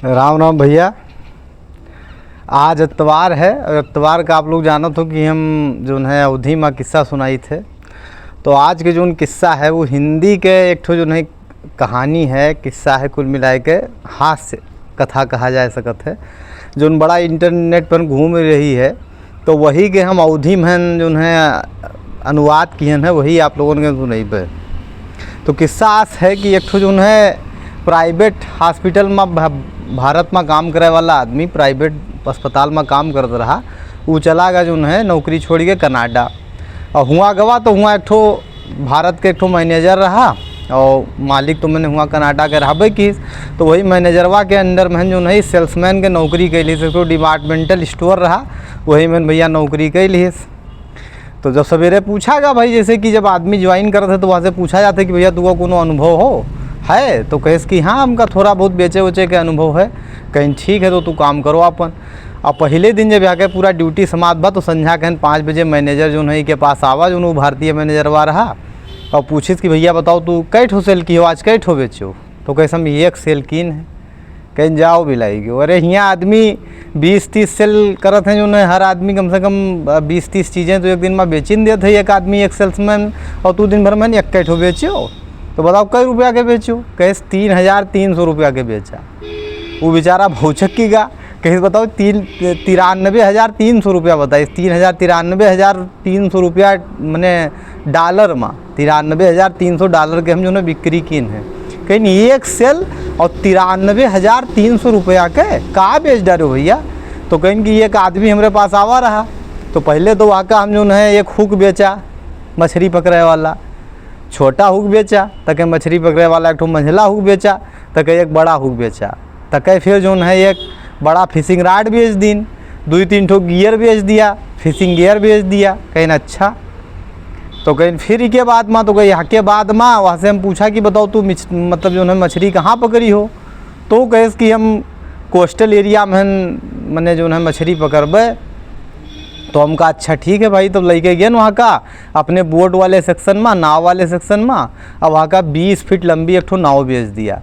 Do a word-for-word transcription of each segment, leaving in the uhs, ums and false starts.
राम राम भइया। आज इतवार है और इतवार का आप लोग जानत हो कि हम जौन है अवधी मा किस्सा सुनाइत है। तो आज के जौन किस्सा है वो हिंदी के एक ठो जौन है कहानी है, किस्सा है, कुल मिलाए के हास्य कथा कहा जा सकत है, जौन बड़ा internet पर घूम रही है। तो वही के हम अवधी में जौन है अनुवाद किहन है, वही आप लोगन के सुनइबे। तो किस्सा अस है कि एक ठो जौन है private hospital मा भा-, भारत मा काम करे वाला आदमी private अस्पताल मा काम करत रहा, उ चला गवा जौन है नौकरी छोड़ के कनाडा। और हुआँ गवा तो हुआँ एक ठो भारत के एक ठो manager रहा और मालिक तो मने हुआँ कनाडा के रहबे किहिस। तो वही मैनेजरवा के under में जौन है salesman के नौकरी कइ लिहिस, एक ठो departmental store रहा, वही में भइया नौकरी कइ लिहिस। तो जब सवेरे पूछा गवा भाई, जैसे कि जब आदमी join करत है तो वहाँ से पूछा जाता है कि भइया तुका कोनो अनुभव हो है, तो कहिस कि हाँ, हमका थोड़ा बहुत बेचे उचे के अनुभव है। कहिन ठीक है, तो तू काम करो आपन। अब पहिले दिन जब जाके पूरा duty समाप्त भा तो संझा कहन पाँच बजे manager जौन है के पास आवा, जौन वो भारतीय मैनेजरवा रहा, और पूछिस कि भइया बताओ तू कै ठो sale किहो, आज कै ठो बेचो? तो कहिस हम एक sale कीन है। कहिन जाओ बिलाई के, अरे हियाँ आदमी बीस तीस sale करत हैं, जौन है हर आदमी कम से कम, अ, बीस तीस चीजें तो एक दिन मा बेचिन देत है एक आदमी, एक salesman, और तू दिन भर में एक कै ठो बेचो। तो बताओ कै रुपया के बेचो? कहिस तीन हजार तीन सौ रुपया के बेचा। वो बेचारा भौचक्की गवा, कहिस बताओ तीन, तिरानबे हजार तीन सौ रुपया बताइस, तीन हजार, तिरानबे हजार तीन सौ रुपया मने dollar मा, तिरानबे हजार तीन सौ dollar के हम जौन है बिक्री कीन है। कहिन एक sale और तिरानबे हजार तीन सौ रुपया के का बेच डारो भइया? तो कहिन कि एक आदमी हमरे पास आवा रहा, तो पहिले तो वहाँ का हम जौन है एक hook बेचा, मछरी पकड़े वाला, छोटा hook बेचा, तके मछरी पकड़े वाला एक ठो मंझला hook बेचा, तके एक बड़ा hook बेचा, तके फिर जौन है एक बड़ा fishing rod बेच दीन, दुई तीन ठो gear बेच दिया, fishing gear बेच दिया। कहिन अच्छा, तो कहिन फिर इके बाद मा, तो कहिन यहाँ के बाद मा वहाँ से हम पूछा कि बताओ तू मिच-, मतलब जौन है मछरी कहाँ पकड़ी हो? तो कहिस कि हम coastal area में मने जौन है मछरी पकड़बे। तो हम कहा अच्छा ठीक है भाई, तब लइके गेन वहाँ का अपने boat वाले section मा, नाव वाले section मा, अब वहाँ का बीस फीट लंबी एक ठो नाव बेच दिया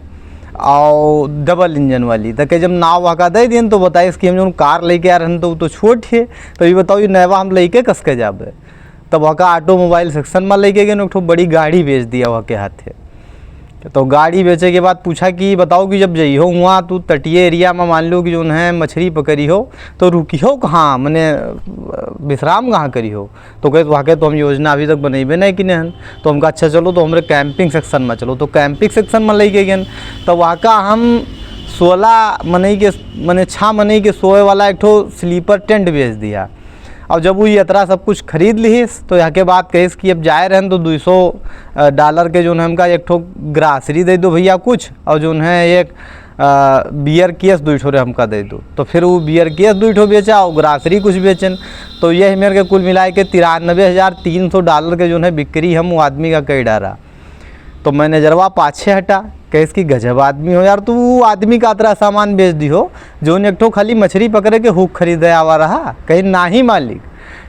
और double engine वाली। तके जब नाव वहाँ का दइ दियन तो बताइस कि हम जौन car लइके आ रहन तो वो तो छोट है, तो ये बताओ ये नयवा हम लइके कस के जाबे? तब वहाँ का automobile section मा लइके गेन, एक ठो बड़ी गाड़ी बेच दिया वहाँ के हाथे। तो गाड़ी बेचे के बाद पूछा कि बताओ कि जब जइहो हुआँ तू तटीय area मा, मान लो कि जौन है मछरी पकड़ी हो, तो रुकी हो कहाँ, मने विश्राम कहाँ करी हो? तो कहिस वहाँ के तो हम योजना अभी तक बनइबे नहीं किने हन। तो हम कहा अच्छा चलो तो हमरे camping section मा चलो। तो camping section मा लइके गेन, तो वहाँ का हम सोलह मनई के, मने छः मनई के सोए वाला एक ठो sleeper tent बेच दिया। और जब वो ये अतरा सब कुछ खरीद लिहिस तो यहाँ के बाद कहिस कि अब जाए रहन तो दुई सौ, अ, dollar के जौन है हमका एक ठो grocery दइ दो भइया कुछ, और जौन है एक, अ, beer case दुई ठो रे हमका दइ दो। तो फिर वो beer case दुई ठो बेचा और grocery कुछ बेचन। तो यह मेरे के कुल मिलाए के तिरानबे हजार तीन सौ dollar के जौन है बिक्री हम वो आदमी का कइ डारा। तो मैनेजरवा पाछे हटा, कहिस कि गजब आदमी हो यार, तू आदमी का अतरा सामान बेच दिहो, जौन एक ठो खाली मछरी पकड़े के hook खरीदे आवा रहा। कहिन नाही मालिक,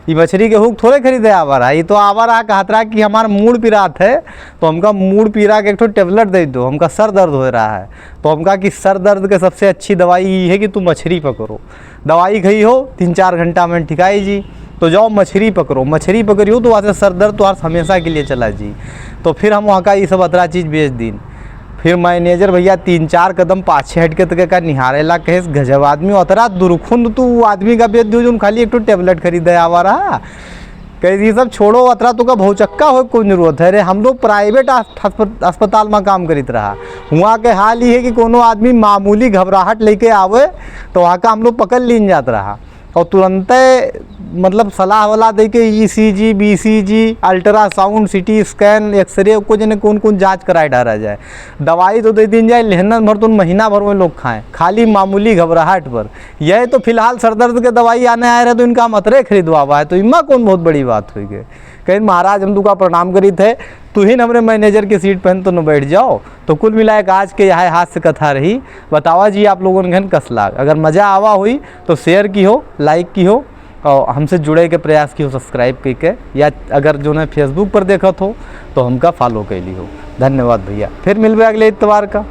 ई मछरी के hook थोड़े खरीदे आवा रहा, ई तो आवा रहा, कहत रहा कि हमार मूड़ पिरात है, तो हमका मूड़ पीरा के एक ठो tablet दइ दो, हमका सर दर्द होइ रहा है। तो हम कहा कि सर दर्द के सबसे अच्छी दवाई ई है कि तू मछरी पकड़ो, दवाई खइहो, तीन चार घंटा में ठिकाई जी। तो जाओ मछरी पकड़ो, मछरी पकड़िहो तो वहाँ से सर दर्द तोहार हमेशा के लिए चला जी। तो फिर हम वहाँ का ई सब अतरा चीज बेच दीन। फिर मैनेजर भइया तीन चार कदम पाछे हट के तके का निहारे ला, कहेस गजब आदमी, अतरा दुर्खुंद तू उ आदमी का बेच दियो जौन खाली एक ठो tablet खरीदे आवा रहा। कहे, "ये सब छोड़ो, अतरा तोका भौचक्का होए कौन जरूरत है रे? हम लोग private आस-, अस्प-, अस्पताल में काम करित रहा। हुआँ के हाल ई है कि कोनो आदमी मामूली घबराहट लेके आवे, तो वहाँ का हम लोग पकड़ लीन जात रहा। और तुरंते, मतलब, सलाह वाला दे के E C G, B C G, ultrasound, C T scan, X-ray, को जने कौन कौन जाँच कराए डारा जाए। दवाई तो दे दीन जाए, लेहनन भर तो महीना भर में लोग खाएं, खाली मामूली घबराहट पर।" यह तो फिलहाल सर दर्द के दवाई आने आए रहे, तो इनका हम अतरे खरीदवावा है, तो इम्मा कौन बहुत बड़ी बात हुई गई। कहिन, "महाराज, हम तुका प्रणाम करित है, तू ही हमरे मैनेजर के सीट पहन तो न बैठ जाओ।" तो कुल मिलाए के आज के यह हास्य कथा रही। बतावा जी, आप लोगन घन कस लाग। अगर मजा आवा हुई, तो share किहो, like किहो, और हमसे जुड़े के प्रयास किहो subscribe कइके, या अगर जौन है Facebook पर देखत हो, तो हमका follow कइ लिहो। धन्यवाद भइया, फिर मिलबे अगले इतवार का।